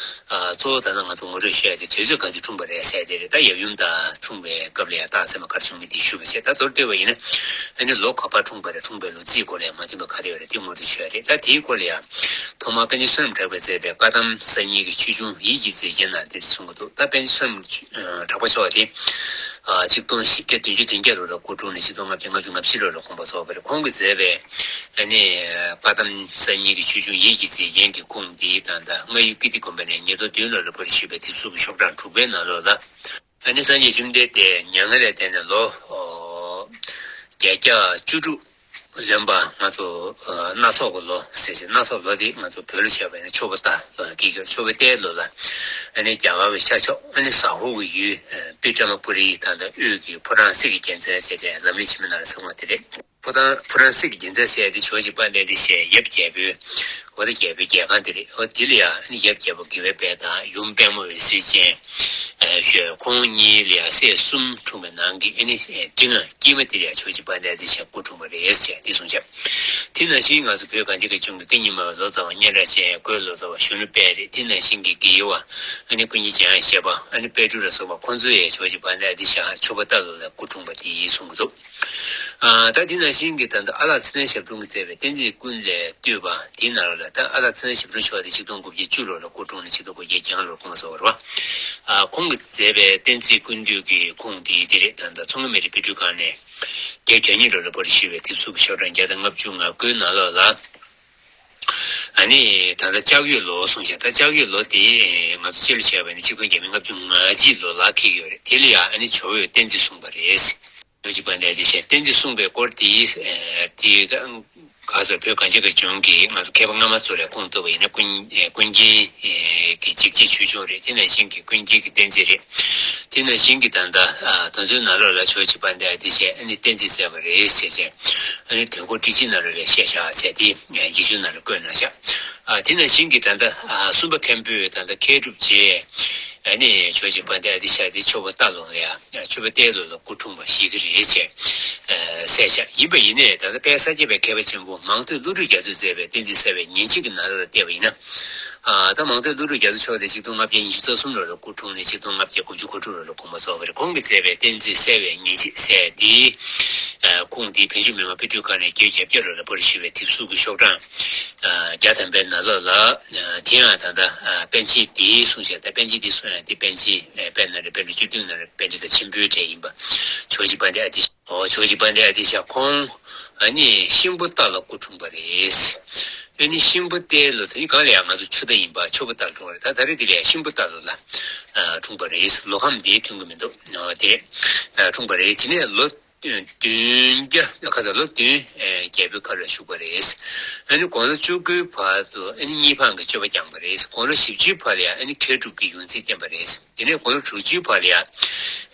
གཙོ་བོ་ད་ལྟ་ང་ཚོ་ངོ་སྤྲོད་ཞུ་ཡ་དེ་དུས་ཚོད་ག་དུས་འཁྲུངས་པ་རེད་ཟེར་དེ་རེད། ད་ཡབ་ཡུམ་དང་འཁྲུངས་པའི་སྐབས་ལ་ཡང་རྟགས་མཚན་མ་ག་རེ་བྱུང་མིན་དེ་ཞུས་པ་བྱས། ད་མདོར་བསྡུས་པ་ཡིན་ན། ཨ་ནི་ལོ་ག་པར་འཁྲུངས་པ་རེད། འཁྲུངས་པའི་ལོ་རྩིས་སྐོར་ལ་ཡང་མ་མཐུན་པ་ག་རེ་ཡོད་རེད། དེ་ངོ་སྤྲོད་ཞུ་ཡ་རེད། ད་དེའི་སྐོར་ལ་ཡང་ཐོག་མར་པཎ་ཆེན་བསོད་ནམས་གྲགས་པས་མཛད་པའི་བཀའ་གདམས་གསར་རྙིང་གི་ཆོས་འབྱུང་ཡིད་ཀྱི་མཛེས་རྒྱན་ནང་འདིར་གསུང་གི་འདུག་ད་པཎ་ཆེན་བསོད་ནམས་གྲགས་པ་མཆོག་དེ་ཆིག་སྟོང་བཞི་བརྒྱ་བདུན་ཅུ་དོན་བརྒྱད་ལོ་ལ་སྐུ་འཁྲུངས་ནས་ཆིག་སྟོང་ལྔ་བརྒྱ་ལྔ་བཅུ་ང་བཞི་ལོ་ལ་དགོངས་པ་རྫོགས་པ་རེད། ཁོང་གིས་མཛད་པའི་ཨ་ནི་བཀའ་གདམས་གསར་རྙིང་གི་ཆོས་འབྱུང་ཡིད་ཀྱི་མཛེས་རྒྱན་གྱི་ཁུངས་འདི་དང་། ད་རྔ་ཡབ་ཀིརྟི་དགོན་པ་ནས་ཉིས་སྟོང་བདུན་ལོ་ལ་པར་སྐྲུན་ཞུས་པའི་དེབ་གཟུགས་ཀྱི་ཤོག་གྲངས་དྲུག་པའི་ནང་ལོགས་ལ། ཨ་ནི་སངས་རྒྱས་བཅོམ་ལྡན་འདས་མྱ་ངན་ལས་འདས་ནས་ལོ་བརྒྱད་བརྒྱ་བཅུ་དྲུག་ལོན་པ་ང་ཚོ་སྣ་ཚོགས་ཀྱི་ལོ་ཟེར་ཞིང་། སྣ་ཚོགས་ལོ་དེ་ང་ཚོ་བོད་ལ་བྱས་པ་ཡིན་ན་ཆུ་བོ་རྟ་ལོ་ལ་སྐྱེས་ཀྱི་ཡོད། ཆུ་བོ་རྟའི་ལོ་ལ་ཨ་ནི་རྒྱ་གར་བའི་ཤར་ཕྱོགས་ཨ་ནི་ཟ་ཧོར་གྱི་ཡུལ་པི་ཏྲ་མ་པུ་རི་དང་། ད་དབུས་ཀྱི་ཕོ་བྲང་གསེར་གྱི་རྒྱལ་མཚན་ཟེར་བྱས་ལམ་རིམ་ཆེན་མོའི་ནང་ལ་གསུངས་པ་དེ་རེད། ཕོ་བྲང་ཕོ་བྲང་གསེར་གྱི་རྒྱལ་མཚན་ཟེར་ཡ་དེ་ཇོ་བོ་རྗེ་དཔལ་ལྡན་ཨ་ཏི་ཤའི་ཡབ་རྒྱལ་པོའི། འོ་ད་རྒྱལ་པོའི་རྒྱལ་ཁང་དེ་རེད། འོ་དེ་ལ་ཡང་ཨ་ནི་ཡབ་རྒྱལ་པོ་དགེ་བའི་དཔལ་དང་ཡུམ་པདྨ་འོད་ཟེར་ཅན། ཨ་ཞོལ་ཁོང་གཉིས་ལ་ཡང་སྲས་གསུམ་འཁྲུངས་པའི་ནང་གི་ཨ་ནི་འབྲིང་བ་དཀྱིལ་མ་དེ་ལ་ཡང་ཇོ་བོ་རྗེ་དཔལ་ལྡན་ཨ་ཏི་ཤ་སྐུ་འཁྲུངས་པ་རེད་ཟེར་དེ་གསུངས་བྱས། དེ་ནང་བཞིན་ང་ཚོ་བོད་གངས་ཅན་གྱི་ལྗོངས་ཀྱི་སྐད་གཉིས་སྨྲ་བའི་ལོ་ཙཱ་བ་སྙན་གྲགས་ཅན་རྒོད་ལོ་ཙཱ་བ་གཞོན་ནུ་དཔལ་རེད། དེ་ནང་བཞིན་གྱི་དགེ་བའི་བ་ཨ་ནི་ཀུན་མཁྱེན་འཇམ་དབྱངས་བཞད་པ། ཨ་ནི་དཔལ་སྤྲུལ་ལ་སོགས་པ་ཁོང་ཚོ་ཡང་ཇོ་བོ་རྗེ་དཔལ་ལྡན་ཨ་ཏི་ཤ་ཆུ་བོ་རྟ་ལོ་ལ་སྐུ་འཁྲུངས་པ་དེ་གསུང་གི་འདུག་ཨ་ད་དེ་ནང་བཞིན་གྱི་ད་ལྟ་ཨ་ལགས་ཚེ་རིང་ཞབས་དྲུང་གིས་མཛད་པའི་བསྟན་འཛིན་ཀུན་ལས་བཏུས་པ་དེའི་ནང་ལ། ད་ཨ་ལགས་ཚེ་རིང་ཞབས་དྲུང་མཆོག་དེ་ཆིག་སྟོང་དགུ་བརྒྱ་བཅུ་ལོ་ལ་སྐུ་འཁྲུངས་ནས་ཆིག་སྟོང་དགུ་བརྒྱ་བརྒྱད་ལོར་དགོངས་པ་རྫོགས་པ་རེད་པ། ཨ་ཁོང་གིས་མཛད་པའི་བསྟན་འཛིན་ཀུན་བཏུས་ཀྱི་ཁུངས་དེ་དེ་རེད། ད་ལྟ་ཚོང་ཁང་མི་རིགས་དཔེ་སྐྲུན་ཁང་ནས་བརྒྱད་བརྒྱ་གཉིས་ལོ་ལ་པར་སྐྲུན་ཞུས་པའི་དེབ་གཟུགས་ཀྱི་ཤོག་གྲངས་བརྒྱ་དང་ལྔ་བཅུ་ང་དགུའི་ནང་ལོགས་ལ། ཨ་ནི་ད་ལྟ་ལྕགས་ཡོས་ལོ་གསུངས་ཤག་ད་ལྕགས་ཡོས་ལོ་དེ་ང་ཚོ་སྤྱི་ལོ་བྱས་པ་ཡིན་ན་ཆིག་སྟོང་བརྒྱ་མེད་ལྔ་བཅུ་ང་གཅིག་ལོ་ལ་འཁེལ་གྱི་ཡོད་རེད། དེ་ལ་ཡང་ཨ་ནི་ཇོ་བོས་བསྟན་འཛིན་གསུངས་པ་རེད། ཇོ་བོ་རྗེ་དཔལ་ལྡན་ཨ་ཏི་ཤས་བསྟན་འཛིན་གསུངས་པའི་སྐོར་དེ་དེ་ག་ཚོད་བོད་གངས་ཅན་གྱི་ལྗོངས་ཀྱི་ང་ཚོ་མཁས་པ་སྔ་མ་ཚོ་ལ་ཁུངས་གཏུགས་པ་ཡིན་ན། ཀུན་ཀུན་མཁྱེན་གྱི་འཇིགས་བྱེད་ཆོས་འབྱུང་རེད། དེ་ནང་བཞིན་གྱི་ཀུན་མཁྱེན་གྱི་བསྟན་འཛིན་རེད། དེ་ནང་བཞིན་གྱི་ད་ལྟ་དེ་ཚོའི་ནང་ལོགས་ལ་ཇོ་བོ་རྗེ་དཔལ་ལྡན་ཨ་ཏི་ཤས་ཨ་ནི་བསྟན་འཛིན་མཛད་པ་རེད་ཟེར་བྱས། ཨ་ནི་དུས་འཁོར་ཊི་ཇི་ནང་ལོགས་ལ་བཤད་བཞག་བྱས་ཏེ་ཡིག་ཆུང་ནང་ལ་བཀོད་གནང་བཞག་ཨ་དེ་ནང་བཞིན་གྱི་ད་ལྟ་ཨ་གསུམ་པ་མཁན་པོས་ད་ལྟ་མཁས་གྲུབ་རྗེས་ཨ་ནི་ཇོ་བོ་རྗེ་དཔལ་ལྡན་ཨ་ཏི་ཤ་དེ་ཆུ་བོ་རྟ་ལོ་ལ་ཡ་ཆུ་བོ་རྟའི་ལོ་ལ་སྐུ་འཁྲུངས་པ་ཞིག་རེད་ཅེས་ཨ་གསལ་བཞག་ཡིན་པ་ཡིན་ནའི་ད་ལྟ་དཔལ་ས་སྐྱ་པའི་མཁས་པ་ཆེན་པོ་མང་ཐོས་ཀླུ་སྒྲུབ་རྒྱ་མཚོས་མཛད་པའི་བསྟན་འཛིན་གསལ་བའི་ཉིན་བྱེད་ཀྱི་ནང་ལ་བལྟས་པ་ཡིན་ན། ཨ་ད་མང་ཐོས་ཀླུ་སྒྲུབ་རྒྱ་མཚོ་མཆོག་དེ་ཆིག་སྟོང་ལྔ་བརྒྱ་ཉི་ཤུ་རྩ་གསུམ་ལོ་ལ་སྐུ་འཁྲུངས་ནས་ཆིག་སྟོང་ལྔ་བརྒྱ་དགུ་བཅུ་གོ་དྲུག་ལོ་ལ་དགོངས་པ་རྫོགས་པ་རེད། ཁོང་གིས་མཛད་པའི་བསྟན་འཛིན་གསལ་བའི་ཉིན་བྱེད་ཟེར་དེའི་ཁུངས་དེ་བོད་བརྒྱུད་མི་མང་དཔེ་སྐྲུན་ཁང་ནས་བརྒྱད་བརྒྱ་བརྒྱད་ལོ་ལ་པར་ཞུས་པའི་དེབ་གཟུགས་ཀྱི་ཤོག་གྲངས་བརྒྱ་ཐམ་པའི་ནང་ལོགས་ལ། དེ་ཡང་ད་ལྟ་པཎ་ཆེན་དེའི་གསུང་བཤད་དང་། པཎ་ཆེན་དེའི་གསུང་ཡང་དེ་པཎ་ཆེན་དཔལ་ནཱ་ལེནྡྲ་པཎྜི་ཏ་བཅུ་བདུན་ནང་པཎྜི་ཏ་ཆེན་པོའི་གྲས་ཡིན་པ། ཇོ་བོ་རྗེ་དཔལ་ལྡན་ཨ་ཏི་ཤ། ཨོ་ཇོ་བོ་རྗེ་དཔལ་ལྡན་ཨ་ཏི་ཤ་ཁོང་ཨ་ནི་ཤིང་ཕོ་རྟ་ལ་སྐུ་འཁྲུངས་པ་རེད། ཨ་ནི་ཤིང་ཕོ་རྟའི་ལོ་དེ་གང་ལ་ཡང་ང་ཚོ་ཆུ་རྟ་ཡིན་པ་ཆུ་ཕོ་རྟ་ལ་འཁྲུངས་པ་རེད། ད་ད་རེས་དེ་ལ་ཡང་ཤིང་ཕོ་རྟ་ལོ་ལ་འཁྲུངས་པ་རེད། ལོ་ཁམས་དེ་མཐུན་གི་མི་འདུག་ཨོ་དེ་འཁྲུངས་པ་རེད། དེ་ནས་ལོ་ བདུན་བརྒྱ་ཁ་ས་ལོ་བདུན་བརྒྱད་པའི་ཁ་ལ་བཞུགས་པ་རེད། ཨ་ནི་དགུང་ལོ་བཅུ་དགུའི་བར་དུ་ཨ་ནི་གཉིས་འཕང་གི་སྤྱོད་པ་བསྐྱངས་པ་རེད། དགུང་ལོ་བཞི་བཅུའི་བར་ལ་ཡང་ཨ་ནི་མཁས་གྲུབ་ཀྱི་ཡོན་ཚད་བསྟན་པ་རེད། དེ་ནས་དགུང་ལོ་དྲུག་ཅུའི་བར་ལ་ཡང་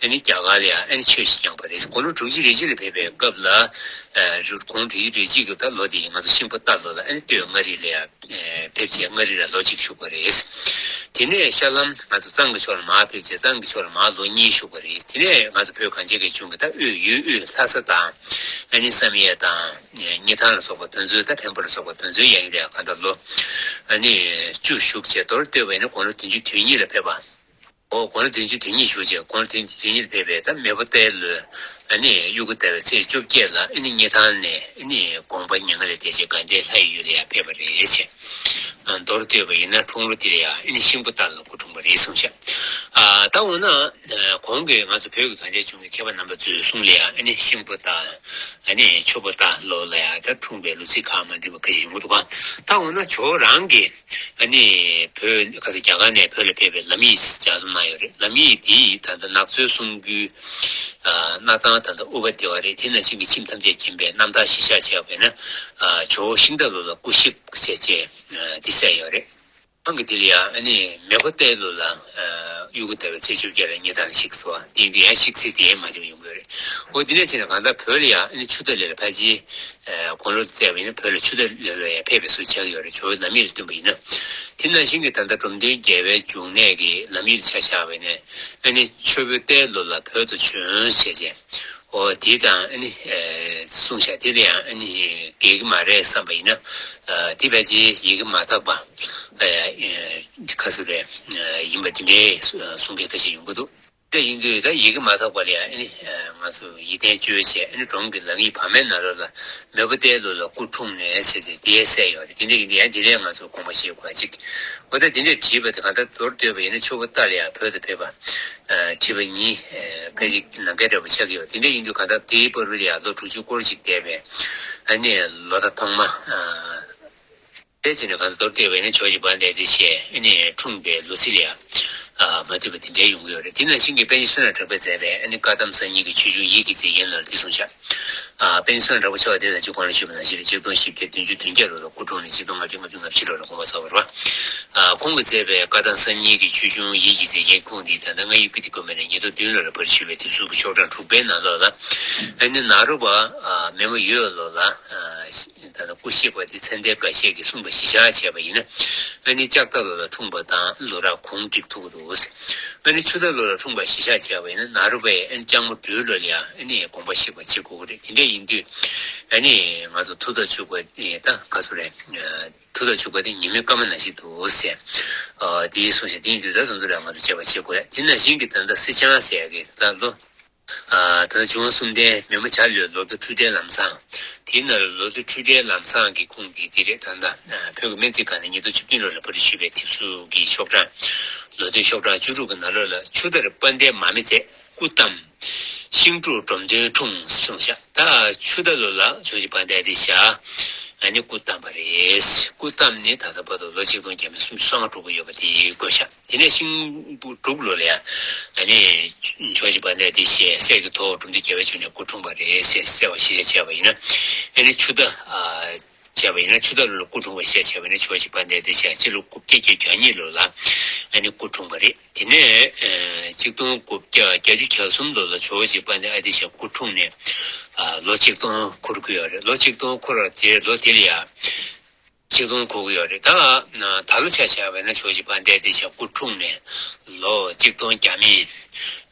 ཨ་ནི་རྒྱ་གར་ལ་ཡང་ཨ་ནི་ཆོས་ཤིག་བསྐྱངས་པ་རེད། དགུང་ལོ་དྲུག་ཅུ་རེ་གཅིག་ལ་ཕེབས་པའི་སྐབས་ལ། ཨ་རུ་དགུང་དྲུག་ཅུ་རེ་གཅིག་གི་ད་ལོ་དེ་ཡིན། ང་ཚོ་ཤིང་ཕོ་རྟ་ལོ་ལ་ཨ་ནི་སྟོད་མངའ་རིས་ལ་ཡང་ཕེབས་བྱས་མངའ་རིས་ལ་ལོ་གཅིག་བཞུགས་པ་རེད། དེ་ནས་ཤར་ལམ་ང་ཚོ་གཙང་གི་ཕྱོགས་ལ་མར་ཕེབས་བྱས་གཙང་གི་ཕྱོགས་ལ་མར་ལོ་གཉིས་བཞུགས་པ་རེད། དེ་ནས་ང་ཚོ་བོད་གངས་ཅན་གྱི་ལྗོངས་ཀྱི་ད་དབུས་ཡུལ་དབུས་ལྷ་ས་དང་ཨ་ནི་བསམ་ཡས་དང་སྙེ་ཐང་ལ་སོགས་པ་དེ་ཚོའི་ད་འཕན་པོ་ལ་སོགས་པ་དེ་ཚོའི་ཡང་ཡུལ་ལ་གང་ལྟར་ལོ་ཨ་ནི་བཅུ་བཞུགས་བྱས་མདོར་བསྡུས་པ་ཡིན་ན་དགུང་ལོ་བདུན་ཅུ་དོན་གཉིས་ལ་ཕེབས་པ། འོ་དགུང་ལོ་བདུན་ཅུ་དོན་གཉིས་བཞུགས་བྱས་དགུང་ལོ་བདུན་ཅུ་དོན་གཉིས་ལ་ཕེབས་པའི་ད་མེས་པོ་ཏའི་ལོའི་ཨ་ནི་དབྱར་དགུན་ཟླ་བའི་ཚེས་བཅོ་བརྒྱད་ལ་ཨ་ནི་སྙེ་ཐང་ནས་ཨ་ནི་དགོངས་པ་མྱ་ངན་ལས་འདས་བྱས་དགའ་ལྡན་ལྷ་ཡི་ཡུལ་ལ་ཡང་ཕེབས་པ་རེད་བྱས། ཨ་མདོར་བསྡུས་པ་ཡིན་ན་འཁྲུངས་ལོ་འདི་ལ་ཡང་ཨ་ནི་ཤིང་ཕོ་རྟ་ལོ་ལ་སྐུ་འཁྲུངས་པ་རེད་གསུངས་ཤག་ཨ་ད་འོ་ན་གོང་གི་ང་ཚོ་བོད་ཀྱི་གངས་ཅན་ལྗོངས་ཀྱི་མཁས་པ་རྣམ་པ་ཚོའི་གསུང་ལ་ཡང་ཨ་ནི་ཤིང་ཕོ་རྟ་ཨ་ནི་ཆུ་ཕོ་རྟ་ལོ་ལ་ཡང་ད་འཁྲུངས་པའི་ལོ་ཚིགས་ཁག་མ་འདུས་པ་ཁ་ཤས་ཡོང་གི་འདུག་ག་ད་འོ་ན་ཇོ་བོ་རང་གིས། ཨ་ནི་བོད་ཁ་ས་རྒྱ་གར་ནས་བོད་ལ་ཕེབས་པའི་ལམ་ཡིག་ཅིག་ལྗགས་རྩོམ་གནང་ཡོད་རེད། ལམ་ཡིག་འདི་ད་ལྟ་ནགས་ཚལ་སྲུང་སྐུལ་ཨ་གནའ་ཐང་ད་ལྟ་དབུ་པ་བདེ་བ་རེད། དེ་ནང་བཞིན་གྱི་ཁྱིམ་ཐམས་ཅད་མཁྱེན་པའི་རྣམ་ཐར་གཞིར་བཞག་བྱས་པ་ཡིན་ན། ཨ་ཇོ་བོ་ཤིང་རྟ་ལོ་ལ་སྐུ་གཤེགས་ཟེར་བྱས་ཨ་འདི་གསལ་ཡོད་རེད། ཁོང་གིས་འདི་ལ་ཡང་ཨ་ནི་མེས་པོ་ཏའི་ལོ་ལ་ཨ་དབྱར་དགུན་ཟླ་བའི་ཚེས་བཅོ་བརྒྱད་ལ་སྙེ་ཐང་ལ་གཤེགས་སོ། དེ་ཡིན་དུས་ཡང་གཤེགས་ཚེས་དེ་ཡང་མ་བདེ་བ་ཡོང་གི་ཡོད་རེད། འོ་དེ་ནས་བྱས་ན་གང་ལྟར་བོད་ལ་ཡང་ཨ་ནི་ཆུ་རྟ་ལོ་ལ་ཕལ་ཆེར། ཨ་དགུང་ལོ་བཙལ་བ་ཡིན་ན་བོད་ལ་ཆུ་རྟ་ལོ་ལ་ཡང་ཕེབས་པའི་སྲོལ་ཆགས་ཀྱི་ཡོད་རེད། ཇོ་བོའི་ལམ་ཡིག་ལ་བསྟུན་པ་ཡིན་ན། དེ་ནང་བཞིན་གྱི་ད་ལྟ་འབྲོམ་སྟོན་རྒྱལ་བའི་འབྱུང་གནས་ཀྱི་ལམ་ཡིག་ལ་ཆ་བཞག་པ་ཡིན་ན། ཨ་ནི་ཆུ་ཕོ་རྟའི་ལོ་ལ་བོད་དུ་བྱོན་ཞེས་བྱས། འོ་དེ་དང་ཨ་ནི་ཨ་གསུངས་བཞག་དེ་ལ་ཡང་ཨ་ནི་འགལ་གྱི་མ་རེད་བསམ་པ་ཡིན་ན། ཨ་དེ་ཕལ་ཆེར་ཡི་གེ་མ་དག་པ་ཨ་ཁ་ཟེར་བས་ཡིན་པ་དེ་འདྲའི་གསུང་མཁན་ཁ་ཤས་ཡོང་གི་འདུག་དེ་ཡིན་དུས་ད་ཡི་གེ་མ་དག་པ་ལ་ཡང་ཨ་ནི་ང་ཚོ་ཡིག་ཐན་བཅོས་བྱས་ཨ་ནི་འབྲོམ་གྱི་ལམ་ཡིག་བར་མའི་ནང་ལོགས་ལ་མེས་པོ་ཏའི་ལོ་ལ་སྐུ་འཁྲུངས་ནས་ཟེར་ཚེ་དེ་གསལ་ཡོད་རེད། དེ་འདྲ་ཡིན་དུས་ཡང་དེ་ལས་ང་ཚོ་དགོངས་པ་བཞེས་དགོས་ཅིག་འོ་ད་དེ་འདྲས་བྲིས་པ་དེ་གང་ལྟར་མདོར་བསྡུས་པ་ཡིན་ན་ཆུ་ཕོ་རྟ་ལ་ཡང་བོད་དུ་ཕེབས་པ་བྲིས་པ་ཉིད་ཕལ་ཆེར་ནམ་མཁའི་འདྲ་པོ་ཆགས་ཀྱི་ཡོད། དེ་འདྲ་ཡིན་དུས་གང་ལྟར་དེའི་བར་དུ་ལ་ཡང་ལོ་དྲུག་ཅུ་སྐོར་ཅིག་འདས་པའི་ཨ་ནི་ལོ་ཟླ་ཐོག་མ། དེ་བྱས་ནས་གང་ལྟར་མདོར་བསྡུས་པ་ཡིན་ན་ཇོ་བོ་རྗེ་དཔལ་ལྡན་ཨ་ཏི་ཤ་ཨ་ནི་འཁྲུངས་པའི་ལོ་ཚིགས་ལ་ཡང་མ་མཐུན་པ་དེ་འདྲའི་ཡོང་གི་ཡོད་རེད། དེ་ནང་བཞིན་གྱི་པཎ་ཆེན་བསོད་ནམས་གྲགས་པས་མཛད་པའི་ཨ་ནི་བཀའ་གདམས་གསར་རྙིང་གི་ཆོས་འབྱུང་ཡིད་ཀྱི་མཛེས་རྒྱན་ལ་འདི་གསུངས་བཞག་ཨ་པཎ་ཆེན་བསོད་ནམས་གྲགས་པ་མཆོག་དེ་ད་ཅི་གོང་ལ་ཞུས་པ་ནང་བཞིན་རེད། ཆིག་སྟོང་བཞི་བརྒྱ་བདུན་ཅུ་དོན་བརྒྱད་ལོ་ལ་སྐུ་འཁྲུངས་ནས་ཆིག་སྟོང་ལྔ་བརྒྱ་ལྔ་བཅུ་ང་བཞི་ལོ་ལ་དགོངས་པ་ཚར་བ་རེད་པ། ཨ་ཁོང་གིས་མཛད་པའི་བཀའ་གདམས་གསར་རྙིང་གི་ཆོས་འབྱུང་ཡིད་ཀྱི་མཛེས་རྒྱན་ཁུངས་འདི་ད་ལྟ་རྔ་ཡབ་ཀིརྟི་དགོན་པ་ནས་ཉིས་སྟོང་བདུན་ལོ་ལ་པར་ཞུས་པའི་དེབ་གཟུགས་ཀྱི་ཤོག་གྲངས་དྲུག་པའི་ནང་ལོགས་ལ། ཨ་ནི་ནཱ་རོ་པ་ཨ་མེ་མོ་ཡོས་ལོ་ལ་ཨ་ད་ལྟ་སྐུ་གཤེགས་པ་དེ་ཚེ་འདས་འགའ་ཤས་ཀྱིས་གསུངས་པ་གཞི་བཞག་བྱས་པ་ཡིན་ན། ཨ་ནི་ལྕགས་རྟ་ལོ་ལ་འཁྲུངས་པ་དང་ལོ་རབས་གོང་འགྲིག་ཐུབ་ཀྱི་འདུག་ཨ་ནི་ཆུ་རྟ་ལོ་ལ་འཁྲུངས་པ་གཞི་བཞག་བྱས་པ་ཡིན་ན་ནཱ་རོ་པས་ཨ་ནི་ལྕགས་མོ་སྦྲུལ་ལོ་ལ་ཡང་ཨ་ནི་དགོངས་པ་བཞེས་པ་བྱེད་དགོས་ཀྱི་རེད། དེ་འདྲ་ཡིན་དུས་ཨ་ནི་ང་ཚོ་མཐུ་དང་ཕྱུག་པ་ཨེ་ད་ག་ཚོད་རེད། མཐུ་དང་ཕྱུག་པ་དེ་ཉི་མའི་སྐར་མ་ནང་བཞིན་འདུག་ཟེར། ཨ་དེའི་གསུང་བཤད་དེ་ཡིན་དུས་ད་དུང་དུ་རང་ང་ཚོ་དཔྱད་པ་བྱེད་དགོས་ཡ། དེ་ནང་བཞིན་གྱི་ད་ལྟ་སེར་བྱང་ཟེར་ཡ་གི་ད་ལོ། ཨ་ད་ལྟ་འབྱུང་བ་གསུམ་ལྡན་མེ་མོ་བྱ་ལོའི་ལོ་ཐོ་འཕྲུལ་སྒྲའི་ལམ་བཟང་། དེའི་ནང་ལ་ལོ་ཐོ་འཕྲུལ་སྒྲའི་ལམ་བཟང་གི་ཁུངས་ཀྱི་འདི་རེད། ད་ལྟ་བོད་ཀྱི་སྨན་རྩིས་ཁང་ནས་ཉིས་སྟོང་བཅུ་བདུན་ལོ་ལ་པར་ཞུས་པའི་དེབ་གཟུགས་ཀྱི་ཤོག་གྲངས་ལོ་ཐོའི་ཤོག་གྲངས་བཅུ་དྲུག་གི་ནང་ལོགས་ལ་ཆུ་དར་དཔལ་ལྡན་མ་མི་མཛད། སྐུ་བལྟམས། ཤིང་འབྲུག་འབྲོམ་སྟོན་འཁྲུངས་གསུངས་ཤག་ད་ཆུ་རྟ་ལོ་ལ་ཇོ་བོ་རྗེ་དཔལ་ལྡན་ཨ་ཏི་ཤ་ཨ་ནི་སྐུ་བལྟམས་པ་རེད། སྐུ་བལྟམས་ནས་ད་ལྟ་བར་དུ་ལོ་ཆིག་སྟོང་བརྒྱ་མེད་སུམ་ཅུ་སོ་ལྔ་འགྲོ་གི་ཡོད་པ་དེ་བཀོད་ཤག་དེ་ནས་ཤིང་འབྲུག་ལོ་ལ་ཡང་ཨ་ནི་ཇོ་བོ་རྗེ་དཔལ་ལྡན་ཨ་ཏི་ཤ་གསེར་གྱི་ཐོག་འབྲོམ་སྟོན་རྒྱལ་བའི་འབྱུང་གནས་སྐུ་འཁྲུངས་པ་རེད་ཟེར་གསལ་བ་ཞིག་བྱས་པ་ཡིན་ན། ཨ་ནི་ཆུ་རྟ་ཨ། བྱས་པ་ཡིན་ན་ཆུ་རྟ་ལོ་ལ་སྐུ་འཁྲུངས་པ་ཞེས་བྱ་བ་ནི་ཇོ་བོ་རྗེ་དཔལ་ལྡན་ཨ་ཏི་ཤ་སྤྱི་ལོ་དགུ་བརྒྱ་བརྒྱད་ཅུ་གྱ་གཉིས་ལོ་ལ་ཨ་ནི་སྐུ་འཁྲུངས་པ་རེད། དེ་ནས་ཨ་ཆིག་སྟོང་དགུ་བརྒྱ་བརྒྱད་ཅུ་གྱ་གསུམ་ལོ་ལ་ཇོ་བོ་རྗེ་དཔལ་ལྡན་ཨ་ཏི་ཤ་སྐུ་འཁྲུངས་ནས་ཨ་ལོ་ཆིག་སྟོང་འཁོར་གྱི་ཡོད་རེད། ལོ་ཆིག་སྟོང་འཁོར་བ་དེ་ལོ་དེ་ལ་ཡང་ཆིག་སྟོང་འཁོར་གྱི་ཡོད་རེད། ད་ད་ལོ་ཆ་བཞག་པ་ན་ཇོ་བོ་རྗེ་དཔལ་ལྡན་ཨ་ཏི་ཤ་སྐུ་འཁྲུངས་ནས་ལོ་ཆིག་སྟོང་བརྒྱ་མེད་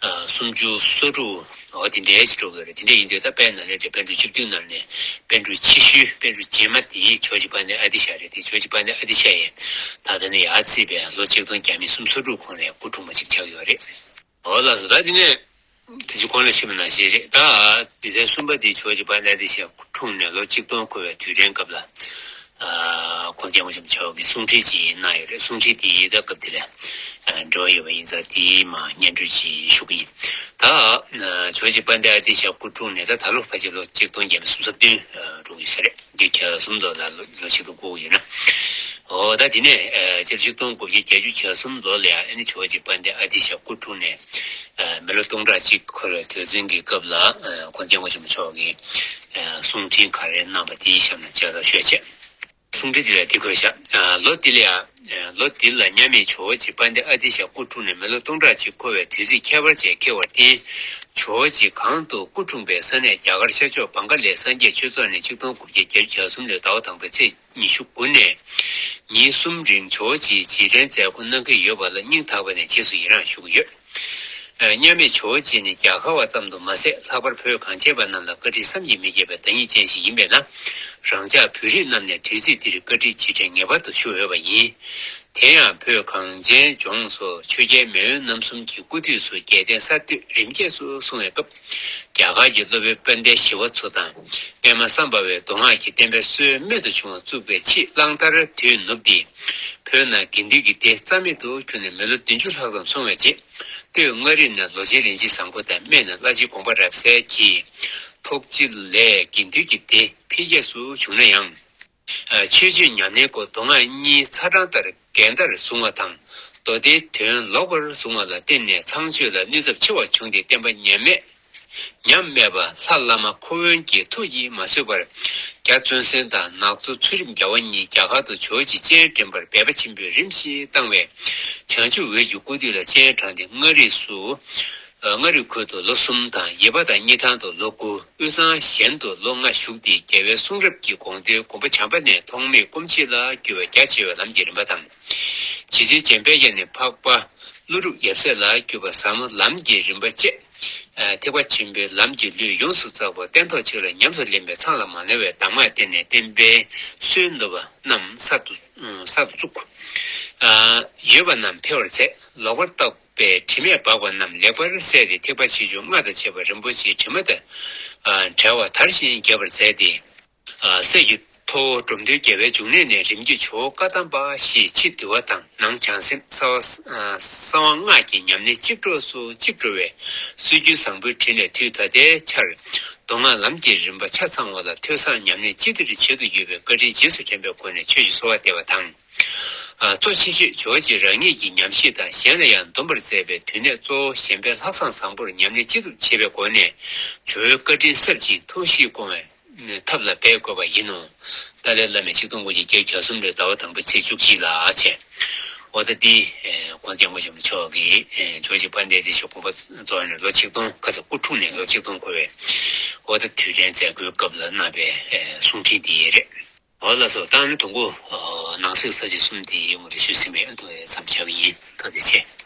ཨ་སུམ་ཅུ་སོ་དྲུག་འོ་དེ་འདྲའི་ཅིག་འགྲོ་གི་རེད། དེ་འདྲ་ཡིན་དུས་ད་དཔལ་ནཱ་ལེནྡྲའི་པཎ་གྲུབ་བཅུ་བདུན་ནང་ནས་པཎ་གྲུབ་ཆེ་ཤོས་པཎ་གྲུབ་རྗེས་མ་དེ་ཇོ་བོ་རྗེ་དཔལ་ལྡན་ཨ་ཏི་ཤ་རེད་དེ། ཇོ་བོ་རྗེ་དཔལ་ལྡན་ཨ་ཏི་ཤ་ཡིས་ད་ལྟ་ནས་ཡར་བརྩིས་པའི་ལོ་ཆིག་སྟོང་བརྒྱ་མེད་སུམ་ཅུ་སོ་དྲུག་གོང་ནས་སྐུ་འཁྲུངས་པ་ཅིག་ཆགས་ཡོད་རེད། འོ་ལགས་སོ། ད་དེ་ནས་དུས་ཅི་གོང་ལ་ཞུས་པ་ནང་བཞིན་རེད། ད་སྡེ་ཚན་གསུམ་པ་དེ་ཇོ་བོ་རྗེ་དཔལ་ལྡན་ཨ་ཏི་ཤ་འཁྲུངས་ནས་ལོ་ཆིག་སྟོང་འཁོར་བའི་དུས་དྲན་སྐབས་ལ། ཨ་༸གོང་ས་༸སྐྱབས་མགོན་ཆེན་པོ་མཆོག་གིས་གསུང་འཕྲིན་ཅིག་གནང་ཡོད་རེད། གསུང་འཕྲིན་དེ་ད་སྐབས་དེ་ལ་ཨ་འབྲེལ་བ་ཡོད་པ་ཡིན་ཙང་དེ་མར་སྙན་སྒྲོན་ཅིག་ཞུ་གི་ཡིན། ད་ཨ་ཇོ་བོ་རྗེ་དཔལ་ལྡན་ཨ་ཏི་ཤ་སྐུ་འཁྲུངས་ནས་ད་ད་ལོ་ཕལ་ཆེར་ལོ་ཆིག་སྟོང་བརྒྱ་མེད་སུམ་ཅུ་སོ་བདུན་འགྲོ་གི་ཡོད་ས་རེད། བརྒྱད་ཅུ་གྱ་གསུམ་ལོ་ལ་ལོ་ཆིག་སྟོང་འཁོར་གྱི་ཡོད་ན། འོ་ད་དེ་ནས་ཆིག་སྟོང་དགུ་བརྒྱ་བརྒྱད་ཅུ་གྱ་གསུམ་ལོ་ལ་ཨ་ནི་ཇོ་བོ་རྗེ་དཔལ་ལྡན་ཨ་ཏི་ཤ་སྐུ་འཁྲུངས་ནས་མི་ལོ་སྟོང་ཕྲག་གཅིག་འཁོར་བའི་དུས་ཚན་གྱི་སྐབས་ལ་ཨ་ཁོང་སྐྱབས་མགོན་ཆེན་པོ་མཆོག་གིས་ཨ་གསུང་འཕྲིན་ག་རེ་གནང་བ་དེའི་ཞབས་ནས་ཅིག་ལ་ཤོད་ཅེས། གསུང་འཕྲིན་དེ་ལ་འདི་འཁོད་བཞག་ལོ་འདི་ལ་ཡང་། ལོ་འདི་ལ་མཉམ་མེད་ཇོ་བོ་རྗེ་དཔལ་ལྡན་ཨ་ཏི་ཤ་སྐུ་འཁྲུངས་ནས་མི་ལོ་སྟོང་ཕྲག་གཅིག་འཁོར་བའི་དུས་ཚིགས་ཁྱད་པར་ཅན་འཁེལ་བར་བརྟེན། ཇོ་བོ་རྗེ་གང་དུ་སྐུ་འཁྲུངས་པའི་ས་གནས་རྒྱ་གར་ཤར་ཕྱོགས་བང་ག་ལའི་སངས་རྒྱས་ཆོས་ཚོགས་ནས་ཆིག་སྟོང་དགུ་བརྒྱ་བརྒྱད་ཅུ་གྱ་གསུམ་ལོའི་ཟླ་བ་དང་པོའི་ཚེས་ཉི་ཤུ་དགུ་ནས་ཉིན་གསུམ་རིང་ཇོ་བོ་རྗེའི་རྗེས་དྲན་མཛད་སྒོ་གནང་གི་ཡོད་པ་ལ་སྙིང་ཐག་པ་ནས་རྗེས་སུ་ཡི་རངས་ཞུ་གི་ཡོད། མཉམ་མེད་ཇོ་བོ་རྗེ་ནི་རྒྱ་གར་བ་ཙམ་དུ་མ་ཟད། ལྷག་པར་བོད་གངས་ཅན་པ་རྣམས་ལ་བཀའ་དྲིན་བསམ་གྱིས་མི་ཁྱབ་པའི་བདག་ཉིད་ཅན་ཞིག་ཡིན་པས་ན། རང་ཅག་བོད་རིགས་རྣམས་ནས་དུས་ཚིགས་འདིར་བཀའ་དྲིན་རྗེས་དྲན་ངེས་པར་དུ་ཞུ་འོས་པ་ཡིན། དེ་ཡང་བོད་གངས་ཅན་ལྗོངས་སུ་ཆོས་རྒྱལ་མེས་དབོན་རྣམ་གསུམ་གྱི་སྐུ་དུས་སུ་རྒྱལ་བསྟན་གསར་གཏོད་རིམ་གྱིས་སུ་སོང་བའི་སྐབས། རྒྱ་གར་གྱི་སློབ་དཔོན་དཔལ་ལྡན་ཞི་བ་འཚོ་དང་པདྨ་སམ་བྷ་ཝས་མདོ་སྔགས་ཀྱི་བསྟན་པའི་སྲོལ་རྨད་དུ་བྱུང་བ་བཙུགས་པའི་ཆེས་གླང་དར་དུས་ནུབ་སྟེ། བོད་ནང་དགེ་འདུན་གྱི་སྡེ་རྩ་མེད་དུ་གྱུར་ནས་མི་ལོ་བདུན་ཅུ་ལྷག་ཙམ་སོང་བའི་རྗེས། སྟོད་མངའ་རིས་ནས་ལོ་ཆེན་རིན་ཆེན་བཟང་པོ་དང་སྨད་ནས་བླ་ཆེན་དགོངས་པ་རབ་གསལ་གྱིས། ཐུགས་རྗེ་ལས་དགེ་འདུན་གྱི་སྡེ་འཕེལ་རྒྱས་སུ་བྱུང་ན་ཡང་། ཆོས་སྤྱོད་ཉམས་ལེན་སྐོར་མདོ་སྔགས་གཉིས་ཚ་གྲང་ལྟར་འགལ་ཟླར་བཟུང་བ་དང་། མདོ་སྡེའི་དོན་ལོག་པར་བཟུང་བ་ལ་བརྟེན་ནས་ཚངས་སྤྱོད་ལ་གནོད་ཚབས་ཆེ་བ་བྱུང་སྟེ་བསྟན་པ་ཉམས་མེད། ཉམས་མེད་པ་ལྷ་བླ་མ་ཁུ་དབོན་གྱི་མཐུ་ཡིས་མ་བཟོད་པར། རྒྱ་བཙུན་བཟང་དང་ནག་ཚོ་ཚུལ་ཁྲིམས་རྒྱལ་བ་གཉིས་རྒྱ་གར་དུ་ཇོ་བོ་རྗེ་སྤྱན་འདྲེན་པར་འབད་པ་ཆེན་པོས་རིམ་བཞིན་བཏང་བས། བྱང་ཆུབ་འོད་ཀྱི་སྐུ་དུས་ལ་སྤྱན་དྲངས་ཏེ་མངའ་རིས་སུ། མངའ་རིས་ཁུལ་དུ་ལོ་གསུམ་དང་། ཡེ་པ་དང་སྙེ་ཐང་དུ་ལོ་དགུ། དབུས་གཙང་གཞན་དུ་ལོ་ལྔ་བཞུགས་ཏེ། རྒྱལ་བའི་གསུང་རབ་ཀྱི་དགོངས་དོན་དགོངས་པ་བྱམས་པ་ནས་ཐོགས་མེད་སྐོམ་ཆེད་ལ་བསྒྱུར་བའི་རྒྱ་ཆེ་བའི་ལམ་གྱི་རིམ་པ་དང་། རྗེ་བཙུན་འཇམ་དཔལ་དབྱངས་ནས་འཕགས་པ་ཀླུ་སྒྲུབ་ཡབ་སྲས་ལ་བསྒྱུར་བ་ཟབ་མོ་ལམ་གྱི་རིམ་པ་བཅས། ཐེག་པ་ཆེན་པོའི་ལམ་གྱི་ལུས་ཡོངས་སུ་བཙགས་པ་སྟན་ཐོག་ཅིག་ལ་ཉམས་སུ་ལེན་པའི་མཚམས་ལ་མ་ནོར་བའི་གདམས་ངག་བསྟན་ནས་བསྟན་པའི་སྲོལ་ནུབ་པ་རྣམས་གསར་དུ་གསར་དུ་བཙུགས། ཡོད་པ་རྣམས་འཕེལ་བར་མཛད། ལོག་པར་བརྟགས་པའི་དྲི་མས་སྦགས་པ་རྣམས་ལེགས་པར་བསལ་ཏེ། ཐེག་པ་ཆེ་ཆུང་ལྔ་དང་བཅས་པ་རིན་པོ་ཆེའི་དྲི་མ་དང་བྲལ་བ་དར་ཞིང་རྒྱས་པར་མཛད་དེ། སྲས་ཀྱི་ཐུ་བོ་འབྲོམ་སྟོན་རྒྱལ་བའི་འབྱུང་གནས་ནས་རིམ་གྱིས་ཇོ་བོ་བཀའ་གདམས་པ་ཞེས་ཕྱི་འདུལ་བ་དང་ནང་བྱང་སེམས་གསང་བ་གསང་བ་སྔགས་ཀྱི་ཉམས་ལེན་ལྕིགས་གྲོགས་སུ་ལྕིགས་འགྲོ་བའི་སྲོལ་རྒྱུན་བཟང་པོའི་དྲིན་ལས་དུས་ད་ལྟའི་ཆར་མདོ་སྔགས་ལམ་གྱི་རིམ་པ་ཆ་ཚང་བ་ལ་ཐོས་བསམ་ཉམས་ལེན་ཅི་བདེར་བྱེད་དུ་ཡོད་པའི་བཀའ་དྲིན་རྗེས་སུ་དྲན་པའི་སྒོ་ནས་ཆོས་ཀྱི་གསོལ་བ་འདེབས་པ་དང་། གཙོ་ཆེ་ཤོས་ཇོ་བོ་རྗེ་རང་ཉིད་ཀྱི་ཉམས་བཞེས་དང་གཞན་ལ་ཡང་འདོམས་པར་མཛད་པའི་དུས་གནད་གཙོ་བོ་གཞན་ཕན་ལྷག་བསམ་བཟང་པོར་ཉམས་ལེན་ཅི་ཐུབ་བྱེད་པའི་སྒོ་ནས་ཇོ་བོའི་བཀའ་དྲིན་གསབ་ཅིང་ཐུགས་བཞེད་སྐོང་བའི་ཐབས་ལ་འབད་དགོས་པ་ཡིན་ནོ། ཏཱ་ལའི་བླ་མས་ཆིག་སྟོང་དགུ་བརྒྱ་བརྒྱད་ཅུ་གྱ་གསུམ་ལོའི་ཟླ་བ་དང་པོའི་ཚེས་བཅུ་གཅིག་ལ་བྱས། འོ་ད་འདི་༸གོང་ས་༸སྐྱབས་མགོན་ཆེན་པོ་མཆོག་གིས་ཇོ་བོ་རྗེ་དཔལ་ལྡན་ཨ་ཏི་ཤ་དགོངས་པ་རྫོགས་ནས་ལོ་ཆིག་སྟོང་ཁ་སང་སྐུ་འཁྲུངས་ནས་ལོ་ཆིག་སྟོང་འཁོར་བའི་འོ་ད་དུས་དྲན་མཛད་སྒོའི་སྐབས་ལ་གནང་བའི་གསུང་འཕྲིན་འདི་ཡིན་རེད། འོ་ལགས་སོ། ད་ནི་དུམ་གུ་ནང་གསེས་ས་བཅད་གསུམ་དེ་ངོ་སྤྲོད་ཞུས་ཟིན་པས་ཨ་ནི་མཚམས་བཞག་གི་ཡིན། ཐུགས་རྗེ་ཆེ།